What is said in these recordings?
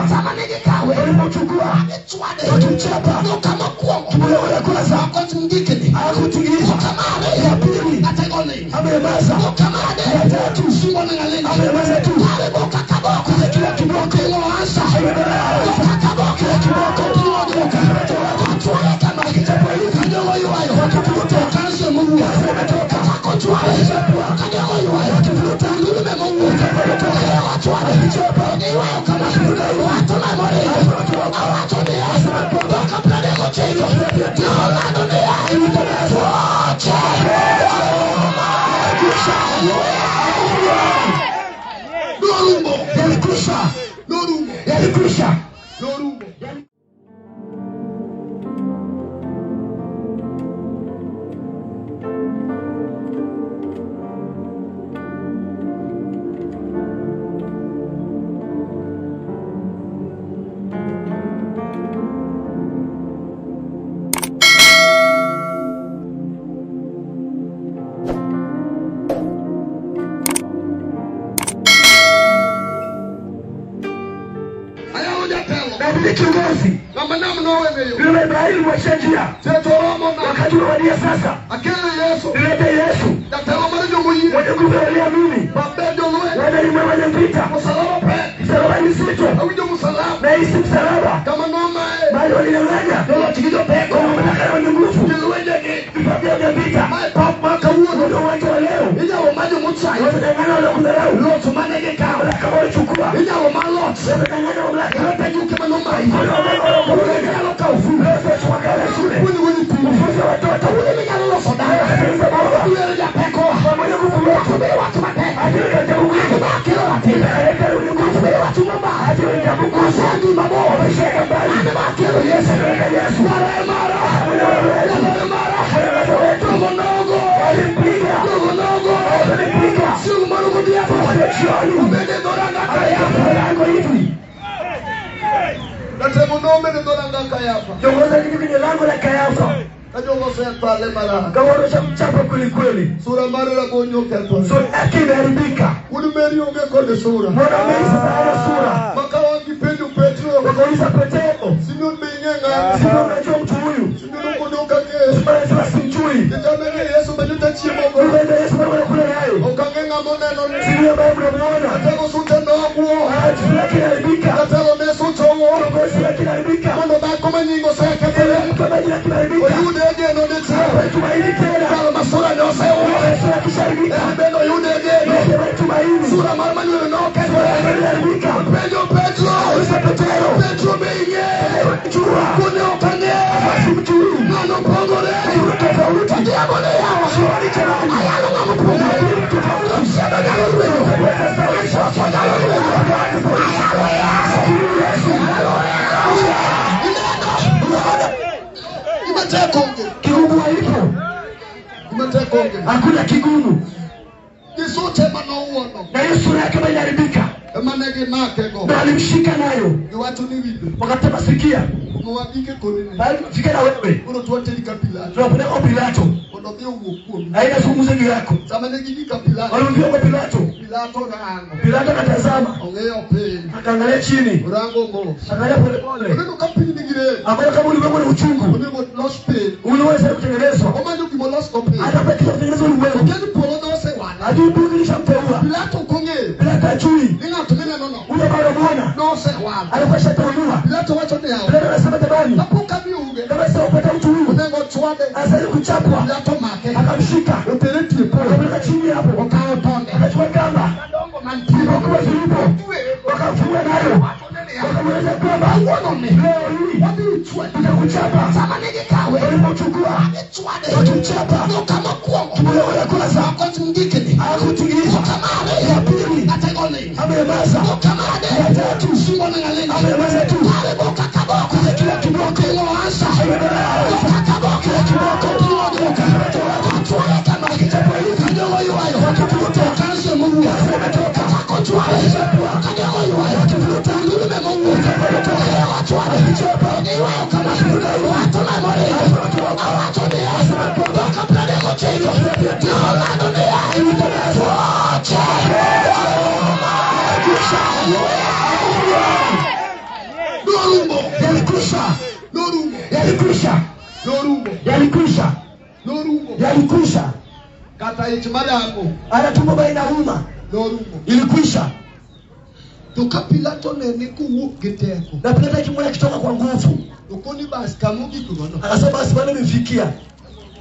Sama ne gikawe, Walipochukua gichwade, wakimchapa, Boka mokwongo, kiboko ya kwanza ok ochungikni, hakutingiza, Boka mar ariyo, ya pili kata goling', amenyamaza, Boka mar ya adek, tatu sumbo ling'aling', amenyamaza tu, Kare boka ka boka, kila kiboko ting'o ansa, boka ka boka, kiboko ting'o duoka, Ochwale kama, akichapwa hivi kajogo ywayo, wakivuta, kanso mowuok, imetoka, chako chwale, kajogo ywayo, wakivuta, ndulume mowuok, kajogo chwale, akichapa, giywayo kama, wacho namoringo, awacho niya, boka 39, nolando niya, tuoche, Norumo, yalikwisha, norumo, yalikwisha. norumo. Ayawo jatelo, Na ndiye kiongozi ng'ama nam noweneyo, yule Ibrahimu mwachia njia, seto romo na wakati umewadia sasa, akelo Yesu, nilete Yesu jatelo mar jomoyie, mwenye nguvu aliamini, maber jolweny, wenda ni mwenye vita, musalaba pek, msalaba ni mzito, awinjo musalaba, na hisi msalaba kama nomae, bali walinyang'anya joloch gi jopeko, kwa mamlaka na wenye nguvu, gi lwenjegi, vifaa vyao vya vita. mae pap ma kawuono, Ndio uwanja wa leo, inyalo ma jomochayo, watanyang'anya waliokudharau, loch mane gikawo, mamlaka waliochukua, inyalo ma loch, watanyang'anya mamlaka, lwete juke manomayi, Wale ambao wanaokulenga, inyalo kawo fulu, leo chukua gari la shule, puonjogo nyithindo, kufunza watoto, ule minyalo loso dala, kutengeneza boma, iwero japekowa, kwa mwenye nguvu wetu, atubiro wach matek, ajili katika Mungu, akelo ratiro, akaleta wenye nguvu, atubiro wach mobaro, ajili ya Mungu, asedhi mabor, maisha mbali, an ema akelo Yesu, akaleta Yesu, Nyare mara, nyare mara, mwangaza wetu, jogo nogo, walimpiga, jogo nogo, walimpiga, chieng' moro godhiambo, kwa jioni, obede dhoranga Kayafa, alikuwa lango hivi, jatemo nomede dhoranga Kayafa, kiongozi akija kwenye lango la Kayafa, ka jogo osethale marach, kawaonyesha mchapo kwelikweli, sura mare rabonyi okethore, sura yake imeharibika. un Meri onge kod sura, Mbona Meri sasa hana sura? ma ka wan gi penjo Petro, Wakauliza Petro, Simeon be ing'e ng'ani? Simon, unajua mtu huyu? Simeon okono ok ang'eyo, Simon anasema simjui. nikech an ang'eyo Yesu ma nyocha chiemogo, Yule Yesu bado anakula naye, ok ang'e ng'ama oneno ni, si yule ambaye mnamuona. jatelo suche nogwo, Ah, sura yake inaharibika, jatelo ne suche owuor, kiongozi sura yake inaharibika, mondo dhako ma nyinge osekethore, yule mtu ambaye jina lake limeharibika, oyude e geno dichiel, hapa tumaini tena. jal ma sura ne osewuor, Sura kisharibika, en bende oyude e geno, yeye ambaye tumaini, sura mar manyuolo sura nokethore, yake inaharibika. penjo Petro, Uliza Petro, Petro be ing'eyo, jua kune ok ang'eyo, simjui, ng'ano pogore, yule tofauti, odhiambo ni yawa, jioni jamani, ayalo ng'ama opogore, lakini tofauti, Otieno nyalo rwenyo, Ochopo nyalo rwenyo, ayalo Yesu, ayalo Yesu, ineno, gima tek onge, kigumu haipo, gima tek onge, hakuna kigumu. gi suche manowuono Na hiyo sura yake ambayo inaharibika ema ne gimakego, ndo alimshika nayo, giwacho ni winjo, wakasema sikia, kuma wagike koni ni, bali tumefika na wewe, koro twateri ka Pilato tunapeleka kwa Pilato mondo odhi owuo kuomi. na ili azungumze juu yako. Sama ne gigik ka Pilato, Walimfika kwa Pilato, Pilato rango, Pilato akatazama, ong'iyo piny, akaangalia chini, orango mos, akaangalia polepole, oneno ka piny nigi rem, akaona kama ulimwengu ni uchungu, onego los piny, ulimwengu unastahili kutengenezwa, omanyo gima olos go piny, hata kitu kutengeneza ulimwengu, okia ni polo nosewana, hajui mbingu ilishamteua. Pilato ok ong'eyo Pilato hajui ni ng'at minenono huyo ambaye anamuona nosewalo. alikuwa shateuliwa. Pilato wacho niya, Pilato anasema jamani, kapok amiuge, kama sitaupata mtu huyu onego chwade, astahili kuchapwa. Pilato make, Akamshika otere tie polo, akamweka chini hapo, okawo tonde akachukua kamba madongo mantie, zilipokuwa zilipo, wakamfunga nayo, wakamweleza kwamba kawuono ni leo hii wadhi chwade, tutakuchapa. sama ne gikawe, Walipochukua gichwade, wakimchapa, boka mokwongo, kiboko ya kwanza ok ochungikni, hakutingiza, boka mar ariyo, ya pili kata goling', amenyamaza, boka mar ya adek, tatu sumbo ling'aling', amenyamaza tu, kare boka ka boka, kila kiboko ting'o ansa, boka ka boka, ting'o duoka, ochwale kama, kajogo ywayo, wakivuta, kanso mowuok, imetoka, chako chwale, kajogo ywayo, ndulume mowuok, kajogo chwale, giywayo kama, wacho namoringo, awacho niya, boka 39, nolando niya, tuoche, Norumo. Yalikwisha, Norumo. yalikwisha, Norumo. yalikwisha. Kata ich madango. Hata tumbo bado inauma, Norumo. ilikwisha. To ka Pilato nene kowuok gi teko. Na Pilato akimwona akitoka kwa nguvu, To koni bas kamogik gono. akasema basi, bwana imefikia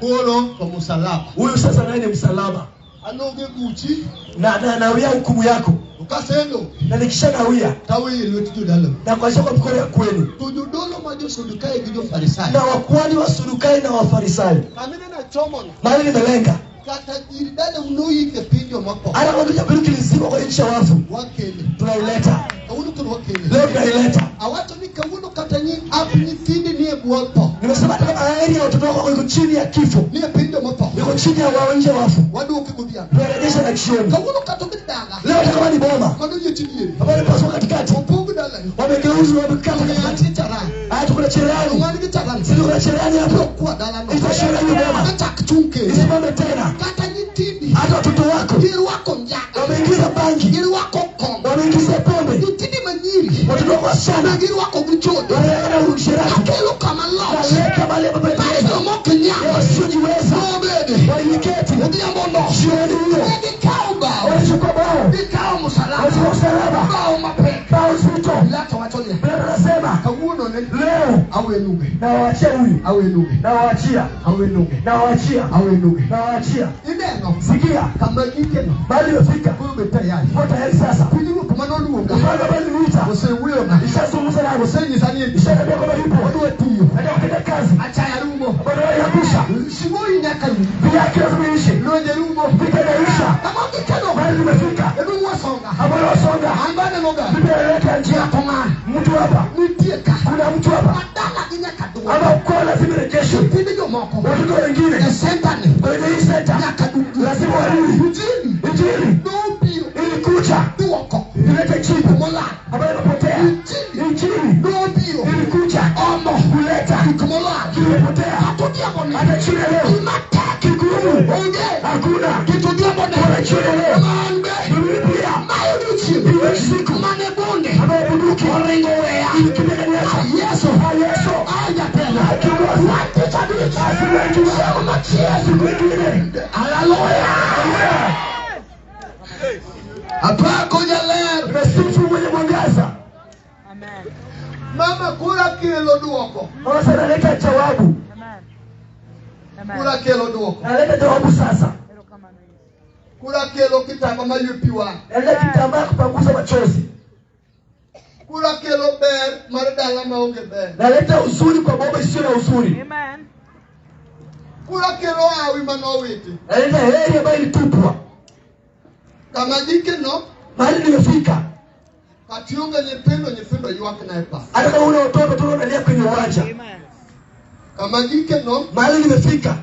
Koro to musalaba. huyu sasa, naye ni msalaba Anoge buchi. na nawia hukumu yako, To kaselo. na nikisha nawia Taweyo e lwet jodala. na kuachia kwa mikono ya kwenu To jodolo ma jo-Sadukai gi jo-Farisai. na wakuhani wa Sadukai na Wafarisayo. Kamineno achomono. Mahali nimelenga, Kata gir dalau noyik e piny jomotho. hata kama kuja kitu kilizikwa kwa nchi ya wafu, Wakele. tunaileta Kawuono koro wakele. leo, tunaileta. Awacho ni kawuono kata nyi ap nyithindi nie bwo tho. Nimesema hata kama heri ya watoto wako iko chini ya kifo, Nie piny jomotho. iko chini ya wao nje ya wafu, Waduoke godhiambo. tunarejesha na jioni. Kawuono kata obed dala. Leo hata kama ni boma Mano yiech diere. ambayo imepaswa katikati, Opog dalano. wamegeuzwa, wamekata katikati. Ong'ad charan. Haya, tuko na cherehani, Ong'ad gi charan. sisi tuko na cherehani hapo, Kwa dalano. itashona hiyo boma Achak chung kendo. isimame tena. Kata nyithindi. Hata watoto wako Girwako njaga. wameingiza bangi, Girwako kong'o. wameingiza pombe, Nyithindi manyiri. watoto wako Be wasichana girwako gi chode. wanaenda na usherati, Akelo kama loch. naleta mahali ambapo Par jomok ya nyal. wasiojiweza Nobede. waliketi Odhiambo no. jioni hiyo, Ne gikawo bao. walichukua bao, Gikawo musalaba. walichukua msalaba, Bao mapek. bao zito. Pilato wacho niya. Pilato anasema Kawuono ne leo awenuge. nawaachia huyu, Awenuge. nawaachia, Awenuge. nawaachia, Awenuge. nawaachia. Ineno. Sikia Kama gikeno. mahali imefika, Koro bed tayari. uko tayari sasa. Pinyruoth manoluonga. Ufalme ambao niliuita Osewuoyona. ishazungumza nao, Osenyisa ni ishaniambia kwamba yupo, Odwa tiyo. nataka kutenda kazi, Achaya rumo. bado yakwisha, Sing'ori nyaka rum. bila yake lazima iishe, Lwenje rumo. vita inaisha, Kama gikeno. mahali nimefika, Eduong' wasonga. ambao wasonga, An be aneno ga. mimi naleta njia. Ng'ato ng'a. Mtu hapa, Nitie ka. kuna mtu hapa Madala gi nyaka duogo. ama ukoo lazima irejeshwe, Nyithind jomoko. watoto wengine E senta ni. kwenye hii senta Nyaka duogi. lazima warudi. Injili. Injili Nobiro. ilikuja Duoko. ilete jibu Molal. ambayo imepotea. Injili. Injili Nobiro. ilikuja Omo. kuleta Gik molal. kilipotea. Kata odhiambo ni. Hata jioni ya leo Gima tek. kigumu, Onge. hakuna Kit odhiambo ni. Bora jioni ya leo Man be. mimi pia Mae odiochieng'. iwe siku Mane bunde. ambayo bunduki Oringo weya. ilikimbia kaniacha. Yesu. Ah, Yesu Ai jatelo. akiongozi Wan tich abich. Siku ya Ijumaa. Chieng' machielo. siku ingine Haleluya. Apako jaler. Nimesifu mwenye mwangaza. Amen. Mama kura kelo duoko. Mama sasa naleta jawabu, Amen. Amen. Kura kelo duoko. naleta jawabu sasa, Erokamano Yesu. Kura kelo kitamba maywe pi wang'. naleta kitambaa kupanguza machozi, Kura kelo ber mar dala maonge ber. naleta uzuri kwa boma isiyo na uzuri, Amen. Kura kelo hawi manowiti. naleta heri ambayo ilitupwa. Kama gikeno Mahali nimefika, kationge nyithindo nyithindo ywak na e pap. hata kama una watoto tu unalia kwenye uwanja. Amen. Kama gikeno Mahali nimefika,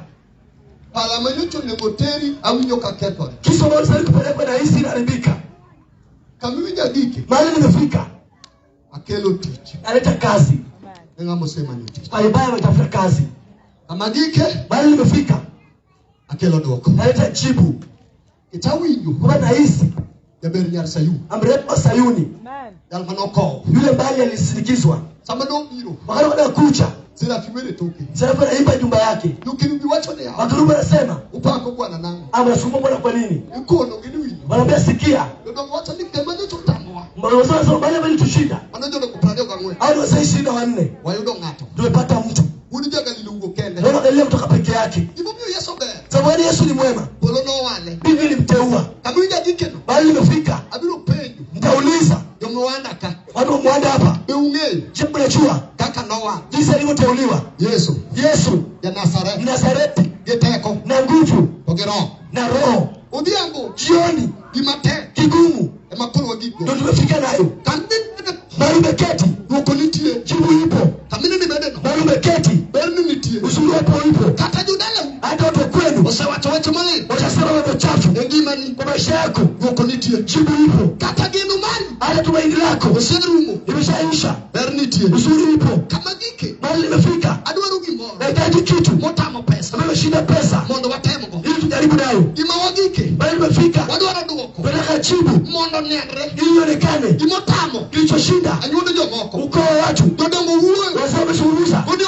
pala manyocha onego teri awinjo ka kethore. kisu ambayo sasa kupelekwa na hisi inaharibika. Kama iwinjo gike Mahali nimefika, akelo tich. naleta kazi. Amen. Ne ng'ama osemanyo tich. Walibaya wametafuta kazi. Kama gike Mahali nimefika, akelo duoko. naleta jibu Kitawinjo kwamba nahisi jaber nyar Sayun. amrembo wa Sayuni Amen. Jal manokowo. yule mbali alisindikizwa, Sama nobiro wakati wanakuja Serafi wer e toke. Serafu anaimba nyumba yake, Jokerubi wacho niya makerubi anasema upako Bwana nang'o? anasukuma Bwana kwa nini? Ikono gi winjo. Wanaambia sikia, Jodongo wacho ni gima nyocha otamowa. wazee wanasema mahali ambapo ilitushinda Mano jodongo 24 hao ni wazee 24 wayudo ng'ato. tumepata mtu Wuod ja-Galili owuok kende. naona Galilea kutoka peke yake. Gimomiyo Yesu ber. Sababu gani? Yesu ni mwema, Polo nowale. mbingu ilimteua. Kama iwinjo gikeno Mahali limefika, abiro penjo mtauliza jomowanda ka watu wa Mwanda hapa, be ung'eyo je, mnajua kaka nowal jinsi alivyoteuliwa Yesu Yesu ja-Nazareth Mnazareti gi teko na nguvu to gi roho. na roho. Odhiambo Jioni gima tek kigumu ema koro wagikgo. ndio tumefika nayo. Kamine Mahali umeketi, duoko nitie. jibu ipo. Kamine ni bedeno Mahali umeketi, berni nitie. uzuri wapo ipo. Kata jodalau Hata watu wa kwenu osewacho wach malit watasema wewe chafu e ngimani kwa maisha yako, duoko nitie. jibu ipo. Kata geno mari Hata tumaini lako oserumo imeshaisha, ber nitie. uzuri ipo. Kama gike Mahali limefika, adwaro gimoro nahitaji kitu motamo pesa ambayo imeshinda pesa, mondo watemgo. ili tujaribu nayo. Gima wagike Mahali limefika, wadwaro duoko tunataka jibu mondo nenre ili ionekane gimotamo kilichoshinda anyuondo jomoko ukoo wa watu. jodongo wuoyo Wazee wamezungumza koni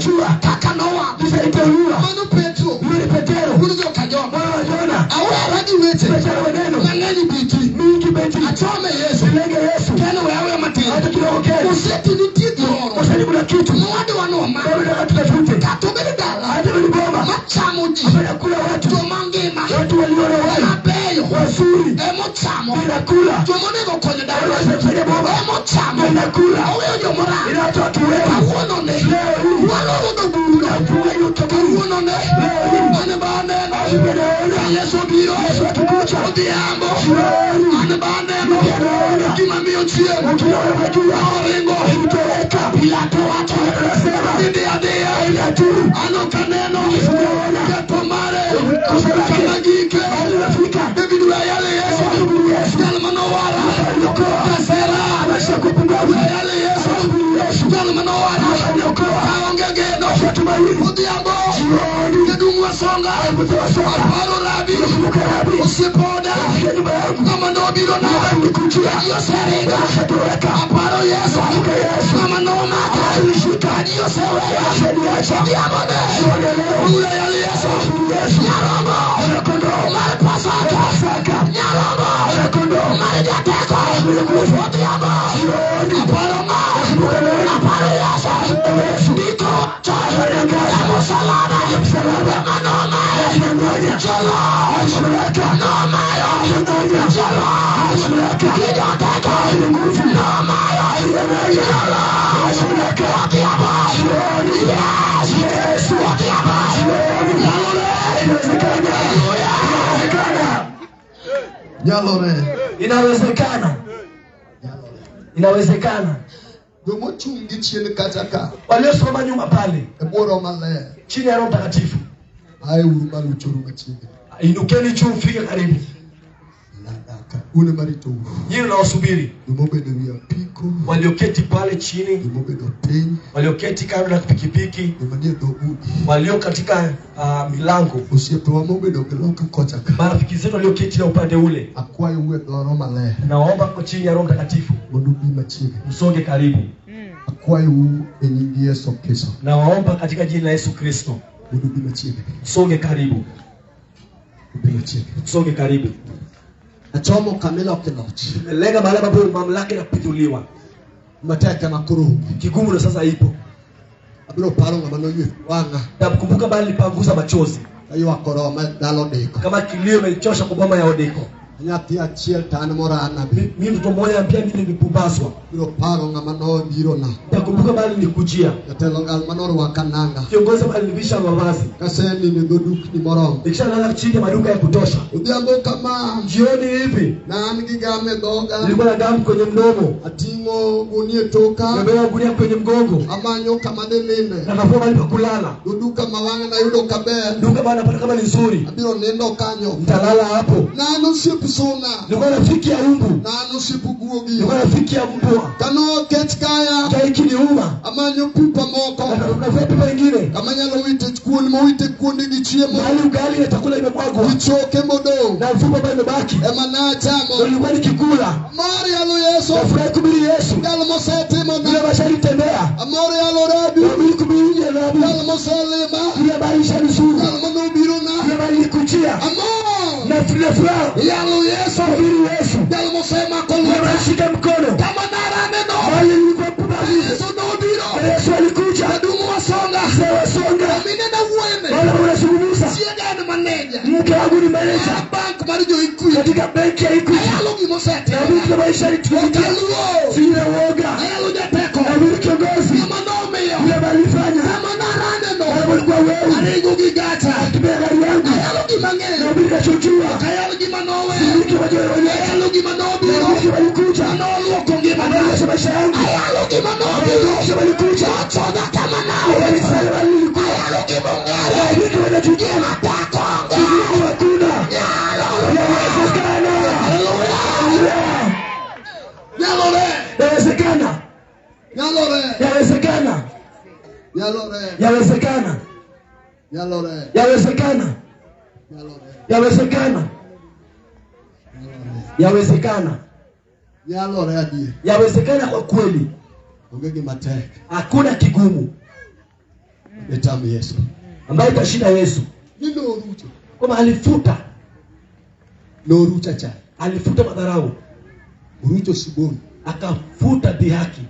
Unajua Kaka nowa. jinsi aliteuliwa. Mano Petro. Yule ni Petero Wuod joka Jona. mwana wa Yona. Awera gi weche. Biashara maneno Mang'eny biti. mingi beti. Achome Yesu. Silenge Yesu Ken we aweya matin. hata kidogo kile. Oseti nitie gimoro. Usani kuna kitu Mwadwa noma. wewe unataka tutafute, Kata obedo dala. hata ni boma Machamo ji. anakula watu, Joma ngima. watu walio na uhai Mabeyo. wazuri, Emochamo. inakula Joma onego konyo dala. wanaweza kusaidia boma, Emochamo. inakula Oweyo jomorach. inatoa watu wewe. Kawuono ne. Leo hii Waloro dho buru. tunafunga hiyo kaburi. Kawuono ne. Leo hii An ba aneno. Naona Ka Yesu obiro. Yesu akikuja Odhiambo. jioni, An ba aneno. Naona Gima miyo chieng'. ukiona majua Oringo. ilitoweka, Pilato wacho. anasema Ni dhi adhiya. ila tu An ok aneno. Sijaona. Ketho mare. Kosa lake. Kama gike. Mahali imefika. David we ayale Yesu. Hubiri Yesu Jal manowara. aliokoa Kasera. maisha ya kupumbavu. We ayale Yesu. Hubiri Yesu Jal manowara. aliokoa Kaonge geno. tumaini. Odhiambo. Jioni Jaduong' wasonga. wasonga. Aparo rabi. Kumbuka Rabi, Osiepoda. fika nyumba yangu Ng'ama nobiro na. nikujia, Ji oseringa. ashatoweka. Aparo Yesu. Kumbuka Yesu Ng'ama nomaka. alishika, Ji oseweya. ashaniacha. Odhiambo ne. Jioni ya leo Ule yale Yesu. hubiri Yesu Nyarombo. mwana-kondoo Mar Pasaka. Pasaka, Nyarombo. mwana-kondoo Mar jateko. Odhiambo. Jioni Aparo ng'a. kumbuka neema Aparo Yesu. ya Yesu Ndiko wacho. E musalaba. msalaba Ng'ama nomayo. ananyonya Joloch. mamlaka Nomayo. ananyonya Joloch. mamlaka Gi joteko. nguvu Nomayo. ananyonya mamlaka Odhiambo. Jioni Yes. Yesu Odhiambo. jioni Nyalore. inawezekana, inawezekana, Nyalore. inawezekana, Nyalore. inawezekana. Jomochung' gi chien kacha ka Waliosimama nyuma pale e bwo Roho Maler chini ya Roho Mtakatifu, ae uru malo choro machiegni. inukeni juu, mfike karibu. Ladaka. Un ema ritou. Nyinyi mnaosubiri, Jomobedo ewi apiko, walioketi pale chini, jomobedo piny, walioketi kando na pikipiki, joma nie dho udi, walio katika milango, osiepewa mobedo gi loka kocha ka. marafiki zetu walioketi na upande ule, Akwayou e dho Roho Maler nawaomba kwa chini ya Roho Mtakatifu mondo ubi machiegni. msonge karibu. Akwayou e nying Yesu Kristo Nawaomba katika jina la Yesu Kristo mondo ubi machiegni. msonge karibu, Ubi machiegni. msonge karibu. Achomo kamiloke loch Lenga mahali ambapo mamlaka inapinduliwa, matek ema koro onge. kigumu ndo sasa ipo. Abiro paro ng'ama noywe wang'a Namkumbuka mahali nilipanguza machozi kaywak oroma dala odiko. kama kilio imenichosha kwa boma ya Odeko. Nyathi achiel to an morana be. Mimi mtoto mmoja pia mimi nilipumbazwa. Abiro paro ng'ama nobirona. Nakumbuka mahali nilikujia Jatelo ngal manorwaka nanga. kiongozi ambaye alinivisha mavazi, Kasenindo e dho dukni moromo. nikishalala chini ya maduka ya kutosha. Odhiambo kama Jioni hivi ne an gi gam e dhoga, nilikuwa na damu kwenye mdomo, ating'o gunia e toka, nimebeba gunia kwenye mgongo, amanyo kama adhi ninde. natafuta mahali pa kulala. Dho duka ma wang'a nayudo kaber, Duka bana napata kama ni nzuri, abiro nindo kanyo. nitalala hapo. Ne an osiep suna, Nilikuwa rafiki ya umbu, ne an osiep guogi. nilikuwa rafiki ya mbwa. Kano kech kaya, Chai kiniuma, amanyo pipa moko natafuta pipa ingine, kama anyalo wite kuon mowite kuonde gi chiemo mahali ugali na chakula imemwagwa gi choke modong' na mfupa ambayo imebaki, ema nachamo. nilikuwa nikikula. Amor yalo Yesu, Nafurahi kuhubiri Yesu, jal mosetimona. yule ambaye alitembea Amor yalo Rabi, Nahubiri kuhubiri Rabi, jal moselima, yule ambaye alishanizuru, jal manobirona. yule ambaye alikujia Amor na furaha yalo Yesu, kuhubiri Yesu, jal mosemako yule lweta. ambaye alishika mkono Kama naraneno, mahali nilikuwa mpumbavu, Yesu nobiro. na Yesu alikuja. Jaduong' wasonga, Mzee Wasonga, minena wuoyene, wale unazungumza, chiega en maneja mke wangu ni meneja mar bank mar jo Equity. katika benki ya Equity, Ayalo na gimosetimo. mimi kama maisha nitumikia, Okaluo, sina uoga, ayalo jateko. na mimi kiongozi Kama nomiyo, yule ambaye alifanya, kama naraneno, wale walikuwa wewe, aringo gi gacha. natumia gari yangu, Ayalo gima ang'eyo, na mimi nachojua, ok ayal gima noweyo. mimi wajua wenyewe, Ayalo gima na nobiro, mimi walikuja, noluoko ngimana. waliosha maisha yangu, Ayalo gima nobiro, waliosha walikuja, nochodha kama nawe. walisema nilikuwa, Ayalo gima ong'ere, na mimi wanajua, gima teko onge. kigumu hakuna, yawezekana, Hallelujah. Nyalore, yawezekana, nyalore, yawezekana, nyalore, yawezekana, nyalore, yawezekana, nyalore, yawezekana, yawezekana, nyalore adier. yawezekana kwa kweli, Onge gima tek. hakuna kigumu. Etamu Yesu. Ambayo itashinda Yesu. Ni norucho. Kwamba alifuta. Norucha cha. Alifuta madharau. Urucho siboni. Akafuta dhihaki.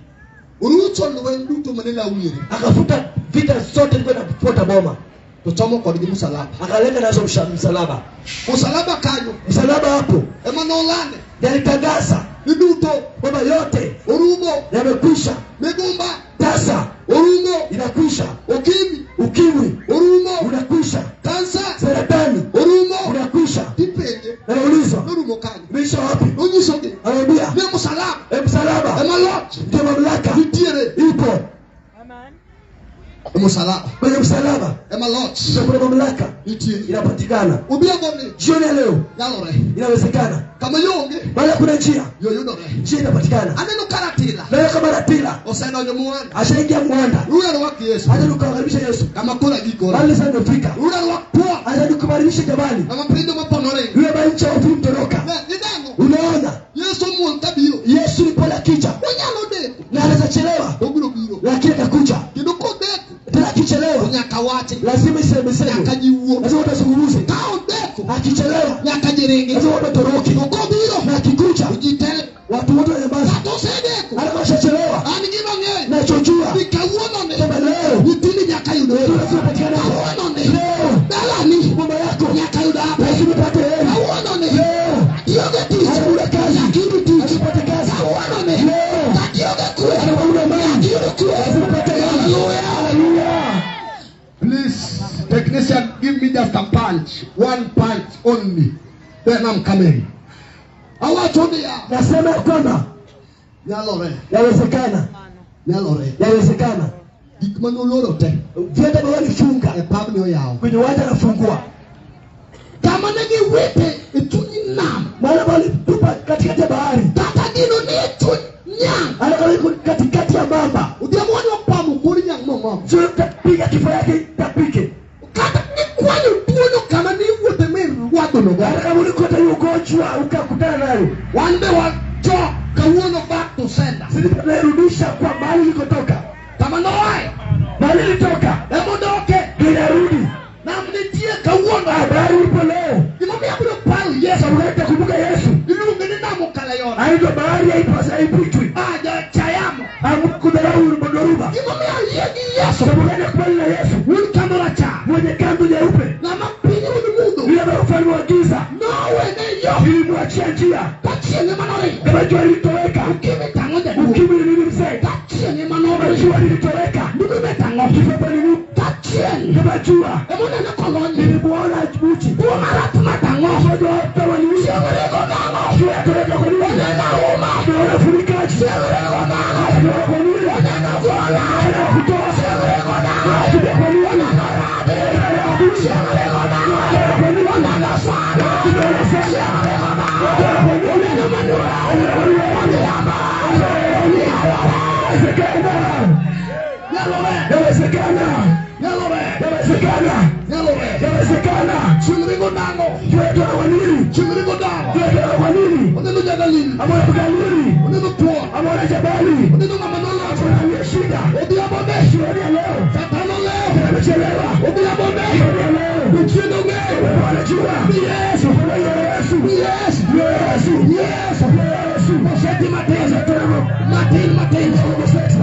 Urucho lweny duto mane lawiere. Akafuta vita zote zilikuwa zinafuata boma. To chomo kodgi musalaba. Akaleta nazo msalaba. Musalaba kanyo. Msalaba hapo. Ema nolande. Yalitangaza Ni duto. kwamba yote Orumo. yamekwisha. Migumba. Tasa Orumo. inakwisha. Ukimwi. Ukimwi Orumo. unakwisha. Kansa. Saratani Orumo. unakwisha. Tipenje. Anaulizwa Norumo kanyo. imeisha wapi? Nonyisogi. Anaambia Ni musalaba. Msalaba Ema loch. ndio mamlaka Nitiere. ipo Amen. E musalaba. kwenye msalaba, Ema loch. ndio kuna mamlaka Nitiere. inapatikana. Obiago ni. Jioni ya leo Nyalore. inawezekana, Kama yo onge. maana kuna njia, Yo yudore. njia inapatikana. Aneno karatila. Nayo kama ratila Osedonjo Muhanda. ashaingia Muhanda, Rura rwak Yesu. hata tukawakaribisha Yesu Kama koro agikore. mahali sasa imefika, Rura rwak pwa. hata tukukaribisha jamani, Kama piny maponore. yule ambaye nchi hofu mtoroka. Ne, ineno. Unaona, Yesu muol kabiro. Yesu ni pole akija Onyalo deko. na anaweza chelewa, Obiro biro. lakini atakuja Kendo kodeko. tena. To Akichelewa nyaka wachi. lazima isemeseme, Nyaka ji wuo. lazima utazungumze. Ka odeko. Akichelewa Nyaka ji ringi. lazima watu watoroke, To kobiro. na akikuja To ji tele. watu wote wanyamaza. Kata osedeko. Hata kama ashachelewa, An gima ang'eyo. nachojua Ni kawuono ni. kwamba leo Nyithindi nyaka yud hera. lazima patikane Kawuono ni. leo, Dalani. mama yako Nyaka yud hape. lazima upate heri Kawuono ni. leo, Kionge tich. hakuna kazi, Nyaka iyud tich. lazima upate kazi Kawuono ni. leo, Kionge kwe. hata kama una amani, Nyaka iyud kwe. lazima upate amani. Hallelujah. Hallelujah. Please, technician, give me just a punch. One punch only. Then I'm coming. Awacho niya. Nasema ya kwamba Nyalore. yawezekana, Nyalore. yawezekana. Gik manoloro te. Vyenda ambavyo walifunga E pabni oyaw. kwenye uwanja anafungua, Kama ne giwite e chuny nam. mahali ambapo walitupa katikati ya bahari, Kata gino ni e chuny nyang'. hata kama iko katikati ya mamba, Odhiambo wadwa pamo kor nyang' mong'og. sio utapiga kifo yake itapike. Kata nikwanyo tuono kama niwuothe mirwadhono go. Hata kama ulikuta hiyo ugonjwa ukakutana nayo, Wan be wachok kawuono back to sender. sisi tunairudisha kwa mahali ilikotoka, Kama noaye. mahali ilitoka Emodoke. inarudi. Nam nitie kawuono. Habari ipo leo. Gimomiyo abiro paro Yesu. Sababu gani utakumbuka Yesu? Iluonge ni nam okalo Aitwa bahari haipitwi, Ah, jachayamo. hamkudharau dhoruba. Gimomiyo ayie gi Yesu. Sababu gani nakubali na Yesu Wuon kama rachar. mwenye kanzu nyeupe, Ng'ama piny ruodh mudho. yule ambaye ufalme wa giza Nowene yo. ilimwachia njia Ka chieng' ema noringo. kama jua lilitoweka. Ukimwi tang'o jaduong'. Ukimwi ni nini mzee? Ka chieng' ema Kama noringo. jua lilitoweka. Dudu tang'o. Kipepo ni nini? Ka chieng' Kama jua emonene kolonyi. nilimuona mchi Tuo marach ma tang'o. mmoja wa watu waliuza Chieng' ringo nang'o. jua yatoweka kwa nini? Oneno uma. Tunaona furikaji. Chieng' ringo nang'o. Tunaona kwa nini? Oneno gola. Tunaona kutoa. Chieng' ringo nang'o. Kuja kwa nini? Oneno rabi. Chieng' ringo nang'o. Kwa nini? Oneno sana. Tunaona sana. Chieng' ringo nang'o. Kwa nini? Oneno manura. Oniamba. Yawezekana. Nyalore. Yawezekana. Nyalore. Yawezekana. Nyalore. Yawezekana. Chieng' ringo nang'o. Jua yatoweka kwa nini? Chieng' ringo nang'o. Jua yatoweka kwa nini? Oneno jagalili. Ameona Galili. Oneno thuon. Ameona jabali. Oneno ng'ama nolocho. Ameona shida. Odhiambo ne. Jioni ya leo. Satan olewo. Amechelewa. Odhiambo ne. Jioni ya leo. Jachien ong'eyo. Wanajua. Ni Yesu. Kwamba Yesu. Ni Yesu. Yesu. Yesu. Yesu. Oseti matin. Matin matin.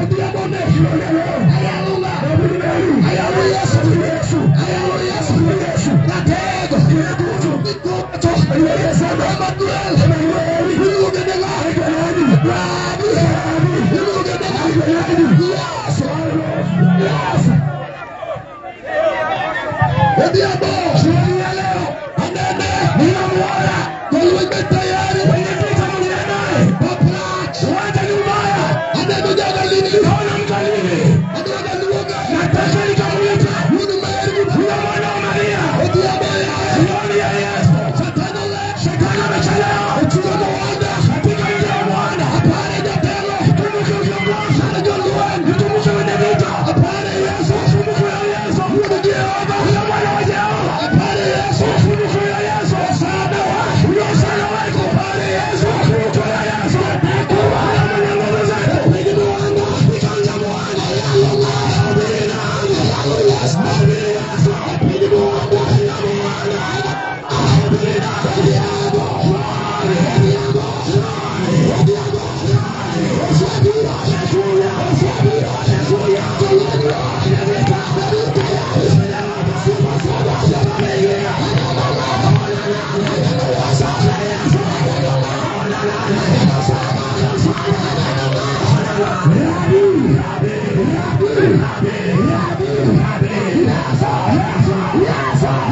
Odhiambo ne. Jioni ya leo. Ayalo ng'a. Naamini nani? Ayalo Yesu. Yesu. Ayalo Yesu. Yesu. Ratego. Nguvu. Mikocho. Aliyesema. Emmanuel. Emmanuel. Iluonge ni ng'a? Nani? Rabi. Iluonge ni ng'a? Yesu. Yesu. Odhiambo. Jioni ya leo. Anene. Ninamuona. Jolweny be tayari. Kwenye vita pamoja naye. Paplach. Uwanja ni mbaya. Aneno jagalili. Naona mgalili. Aneno jaluoga. Nataka nikamuita. Wuod Mary. Huyo mwana wa Maria. Odhiambo yaye. Jioni ya Yesu. Satan olewo. Shetani amechelewa. Ochudo Moanda. Katika mji wa Bwana. Apare jatelo. Mtumishi kiongozi. Apare jolweny. Mtumishi mwenye vita. Apare Yesu. Mtumishi wa Yesu. Wuod Jehova. Huyo mwana wa Jehova. Apare Yesu. Mtumishi wa Yesu. Osana wa. Huyo msana wako. Apare Yesu. Mtumishi wa Yesu.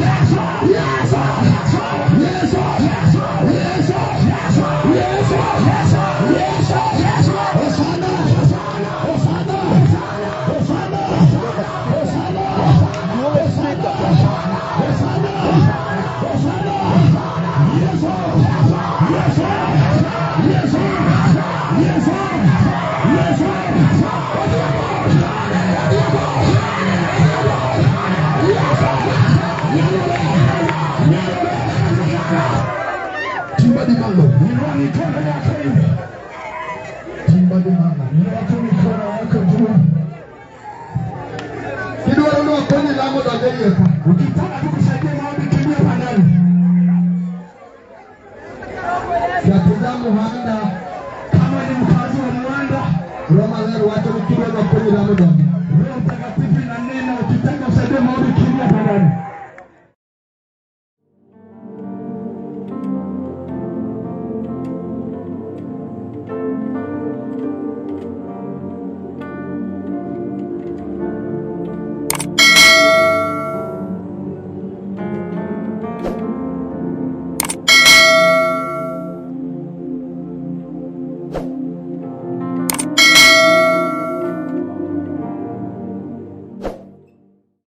Yesu. Yesu. Yesu. Yesu. Yesu. Hosana. Hosana. Hosana. Hosana. Hosana. Hosana. Yesu. Yesu. Yesu. Yesu. Yesu. Timba di malo. Inua mikono yako hivi. Timba di malo. Inua tu mikono yako juu. Kidwaro ni wakonyi lamo donjo iye ka. Ukitaka